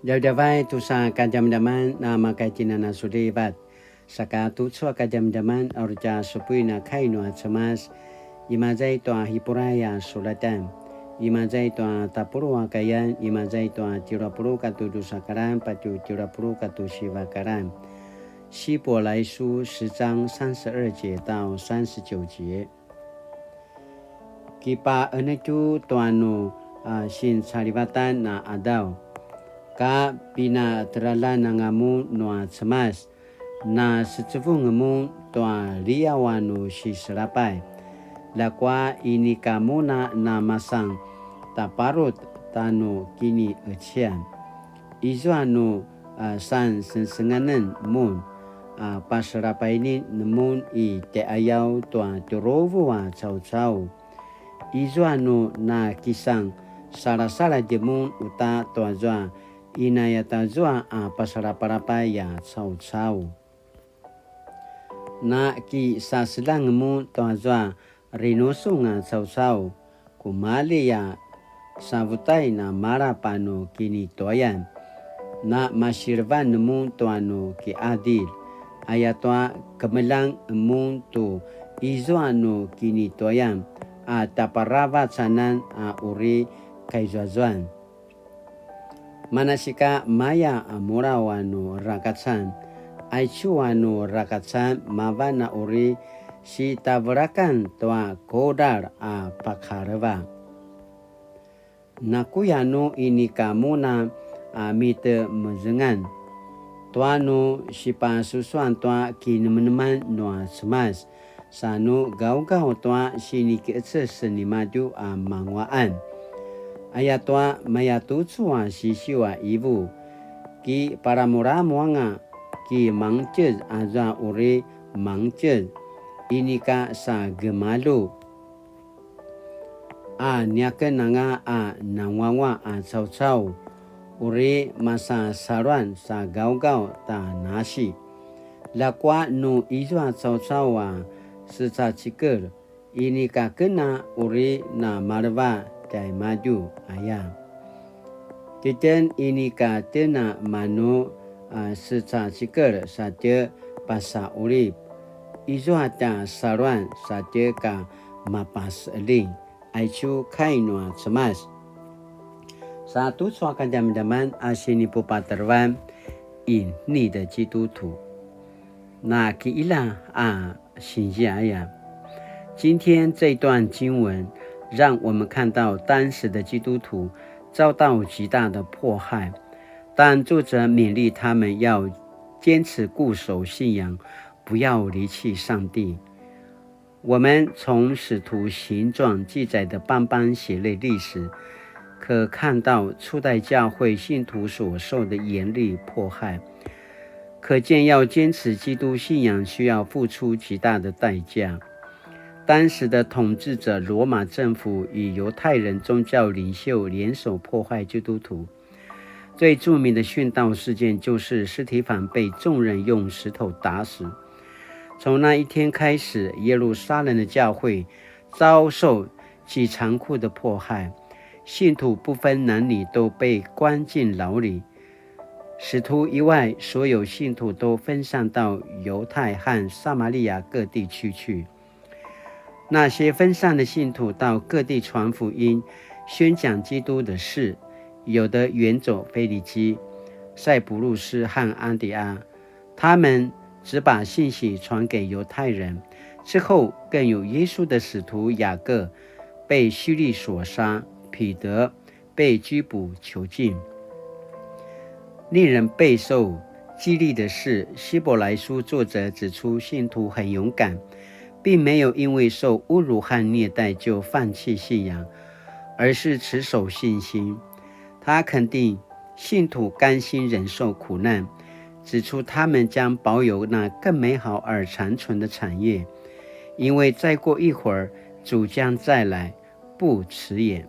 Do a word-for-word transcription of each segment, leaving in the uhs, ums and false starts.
Djavadjavay tusa kadjamadjaman na makaitjinan a sulivat. Saka tucu a kadjamadjaman a uri tja supuin a kai nua Cemas, imaza i tua Hipurai a sulatan, imaza i tua tapuluq a kayan, imaza i tua tjelu a puluq katua drusa karan, patje tjelu a puluq katua siva karan. 希伯来书十章三十二节到三十九节。 Kipaqenetju tua nu, a, sincalivatan a qadaw, ka pinateralan anga mun nua Cemas, na secevung mun tua liaw a nu siselapay. Ljakua inika mun a na masan taparut ta nu kiniqeciyan. Izua nu, a, sansengsenganen mun, a, paselapaynin mun i tjaiqayaw tua tjuruvu a caucau. Izua nu na kisan salasaladj mun uta tuazua inayatazua a paselapalapay a caucau. Na kisaseljang mun tuazua rinusung a caucau, kumalji a savutai na malap a nu kinituayan. Na masilevan mun tua nu kiqadilj, ayatua kemeljang mun tu izua nu kinituayan a tjaparavac anan a uri kaizuazuan. Manasika maya a mulaw a nu rakacan, aicu a nu rakacan mavan a uri sitavelakan tua kudral a pakaleva. Nakuya nu inika mun a mitemezengan tua nu sipasusuan tua kinemeneman nua Cemas, sa nu gawgaw tua sinikiqeces nimadju a manguaqan. Ayatua mayatucu a sisiu a ivu, kiparamuramu anga, kimangtjez azua uri mangtjez, inika sa gemalju. A niaken anga a nanguanguaq a caucau, uri masasaluan sa gawgaw ta nasi. Ljakua nu izua caucau a secacikel, inika ken a uri na maleva tjaimadju aya. Titjen inika tjen a manu a secacikel satje pasaqulip, izua tja saluan satje ka mapaseqeljing, aicu kai nua Cemas. Sa tucu a kadjamadjaman a sinipupatarevan, 隐匿的基督徒. Na kiqila a sinzia aya. 今天这段经文让我们看到当时的基督徒遭到极大的迫害，但作者勉励他们要坚持固守信仰，不要离弃上帝。我们从使徒行传记载的斑斑血泪历史，可看到初代教会信徒所受的严厉迫害，可见要坚持基督信仰需要付出极大的代价。当时的统治者罗马政府与犹太人宗教领袖联手迫害基督徒，最著名的殉道事件就是司提反被众人用石头打死。从那一天开始，耶路撒冷的教会遭受极残酷的迫害，信徒不分男女都被关进牢里。使徒以外，所有信徒都分散到犹太和撒玛利亚各地区去。那些分散的信徒到各地传福音，宣讲基督的事，有的远走腓尼基、塞浦路斯和安提阿，他们只把信息传给犹太人。之后，更有耶稣的使徒雅各被希律所杀，彼得被拘捕囚禁。令人备受激励的是，希伯来书作者指出信徒很勇敢，并没有因为受侮辱和虐待就放弃信仰，而是持守信心。他肯定信徒甘心忍受苦难，指出他们将保有那更美好而长存的产业，因为再过一会儿，主将再来，不迟延。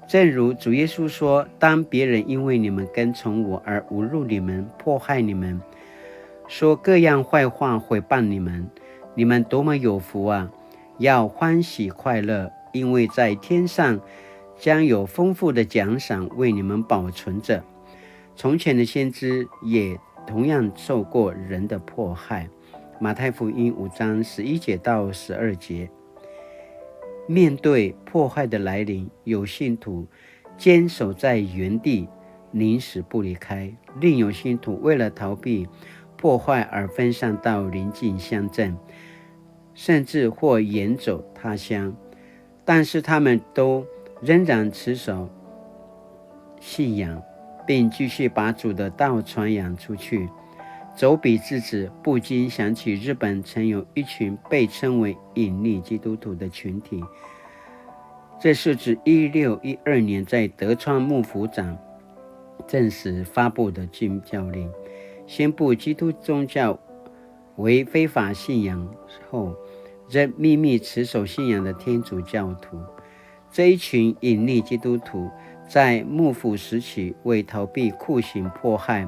正如主耶稣说：“当别人因为你们跟从我而侮辱你们、迫害你们，说各样坏话毁谤你们，你们多么有福啊！要欢喜快乐，因为在天上将有丰富的奖赏为你们保存着。”從前的先知也同樣受過人的迫害。馬太福音五章十一節到十二節。面對迫害的來臨，有信徒堅守在原地，宁死不離開；另有信徒為了逃避迫害而分散到鄰近鄉鎮，甚至或遠走他鄉。但是他们都仍然持守信仰，并继续把主的道传扬出去。走笔至此，不禁想起日本曾有一群被称为隐匿基督徒的群体，这是指一六一二年在德川幕府掌政时发布的禁教令，宣布基督宗教为非法信仰后，仍秘密持守信仰的天主教徒。这一群隐匿基督徒在幕府时期为逃避酷刑迫害，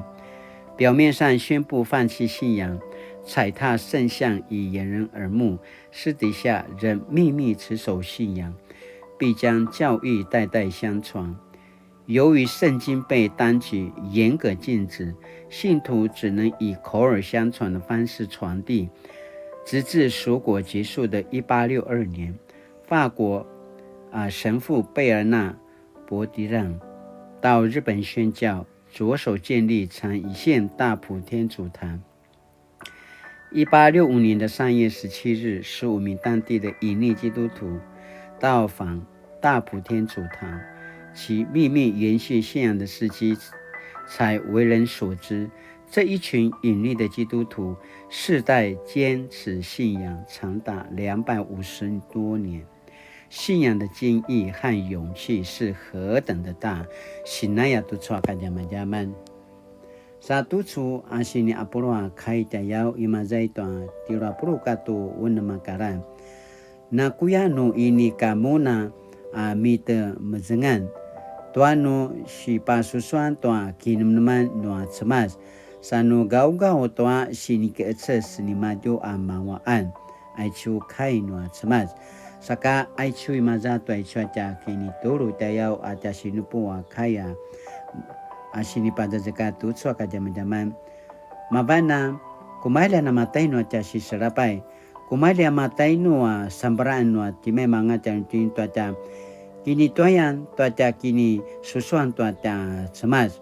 表面上宣布放弃信仰，踩踏圣像以掩人耳目，私底下仍秘密持守信仰，并将教义代代相传。由于圣经被当局严格禁止，信徒只能以口耳相传的方式传递，直至赎国结束的一八六二年，法国，啊，神父贝尔纳伯迪让到日本宣教，着手建立长崎县大浦天主堂。一八六五年的三月十七日，十五名当地的隐匿基督徒到访大浦天主堂，其秘密延续信仰的事迹才为人所知。这一群隐匿的基督徒世代坚持信仰长达两百五十多年，信仰的坚毅和勇气是何等的大。Sinaya tucu a kadjamadjaman. Sa tucu a sini apulu a kai tjayaw, imaza i tua tjelu a puluq katua unem a karan. Nakuya nu inika mun a mitemezengan tua nu sipasusuan tua kinemeneman nua Cemas, sa nu gaugaw tua sinikiqeces nimadju a mawaan. Aicu kai nua Cemas. Saka aicu imaza tu aicu a tja kinitulu tjayaw a tja sinupu a kai a, a sinipazazekatj tucu a kadjamadjaman. Mavan a, kumalji a namatainu a tja siselapay, kumalji a matainu a samberaan nua timaimanga tjanuitjen tua tja kinituayan, tua tja kinisusuan tua tja Cemas.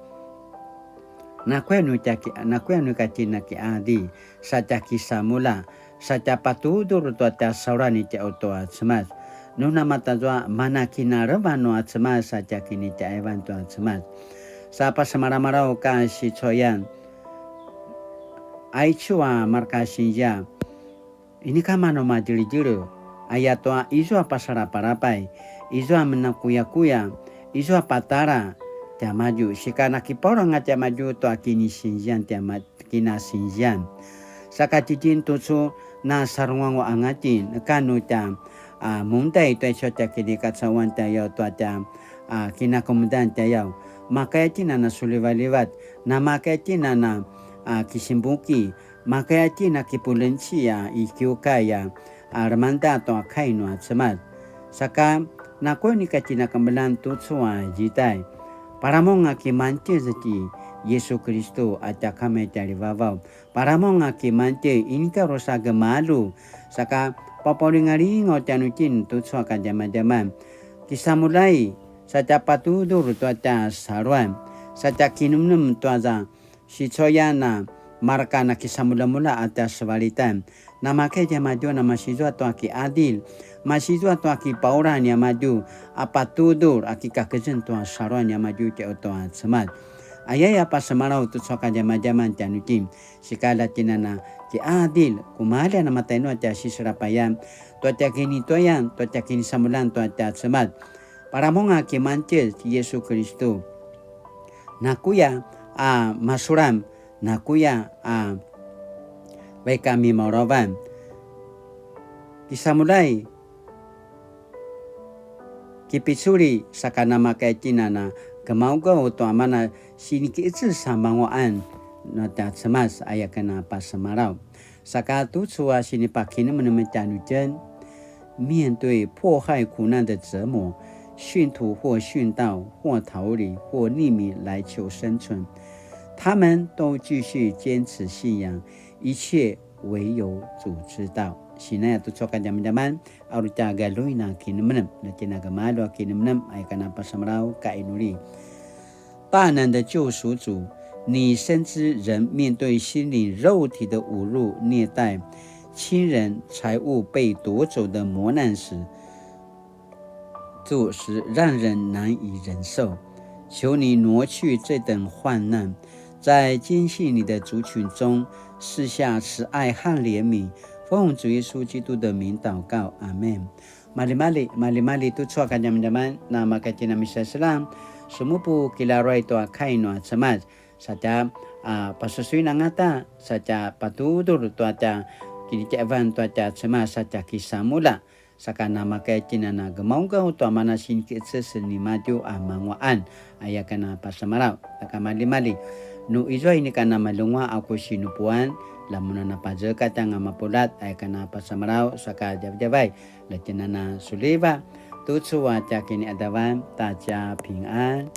Nakuya nu tja ki-, nakuya nu ka tjen a kiqadilj, sa tja kisamulja, sa tja patudur tua tja saluan i tjau tua Cemas. Nu namatazua mana kinalevan nua Cemas sa tja kinitjaivan tua Cemas. Sa pasemalamalaw ka sicuayan. Aicu a marka sinzia. Inika manu madjeledjele, ayatua izua pasalapalapay, izua menakuyakuya, izua patala, tiamadju, sika nakipaulanga tiamadju tua kinisinzian tiama-, kinasinzian. Saka titjen tucu nasarungangu angatjen, kanu tia, a, mundai tua icu tia kinikacauan tiayau tua tia, a, kinakemudan tiayau. Makaya tjen a nasulivalivat, namakaya tjen a, a, kisimbuki, makaya tjen a kipulenci a i kiukai a, a, lemangeda tua kai nua Cemas. Saka, nakuya inika tjen a kemeljang tucu a zitai. Palamunga kimangtjez ti Yesu Kiristu a tja Kama i tjalivavaw. Palamunga kimangtjez inika drusa gemalju. Saka, papaulingalingaw tjanuitjen tucu a kadjamadjaman. Kisamuljai, sa tja patudur tua tja saluan. Sa tja kinemnem tua za sicuayan a marka nakisamuljamulja a tja sevalitan. Namakaya tiamadju a masizua tua kiqadilj, masizua tua kipaula niamadju, a patudur a kikakezeng tua saluan niamadju tjau tua Cemas. Ayaya pasemalaw tucu a kadjamadjaman tjanuitjen, sika la tjen a na kiqadilj, kumalji a namatainu a tja siselapayan, tua tja kinituayan, tua tja kinisamuljan tua tja Cemas. Palamunga kimangtjez ti Yesu Kiristu. Nakuya a masulam, nakuya a vaik a mimauravan. Kisamuljai, kipiculi, saka namakaya tjen a gemaugaw tua mana sinikiqeces a manguaqan nua tja Cemas aya ken a pasemalaw. Saka tucu a sinipakinemenem tjanuitjen, 面對迫害苦難的折磨，信徒或殉道，或逃離，或匿名來求生存。他們都繼續堅持信仰，一切唯有主知道。Sinaya tucu a kadjamadjaman, a uri tja galjuin a kinemenem, na kinagamalu a kinemenem, aya ka na pasemalaw ka inuli. 大能的救赎主，你深知人面对心灵、肉體的侮辱、虐待，亲人、财物被夺走的磨难时，主，使让人难以忍受。求你挪去这等患难，在坚信你的族群中施下慈爱和怜悯。奉主耶稣基督的名祷告，阿们。Maljimalji, maljimalji tucu a kadjamadjaman, na maka tjen a misaselam, semupu kilaruay tua kai nua Cemas, satja, a, pasusuin angata, satja patudur tua tja kinitjaevan tua tja Cemas, satja kisamulja, saka na maka tjen a na gemaugaw tua mana sinkicesen nimadju a manguaqan, aya ka na pasemalaw, saka maljimalji. Nu izua inika na malunguaq a ku sinupuan, lamun a na pazekatj anga mapuljat, aya ka na pasemalaw, saka djavadjavay, la tjen a na suliva, tucu a tja kiniqadavan, ta tja pingan.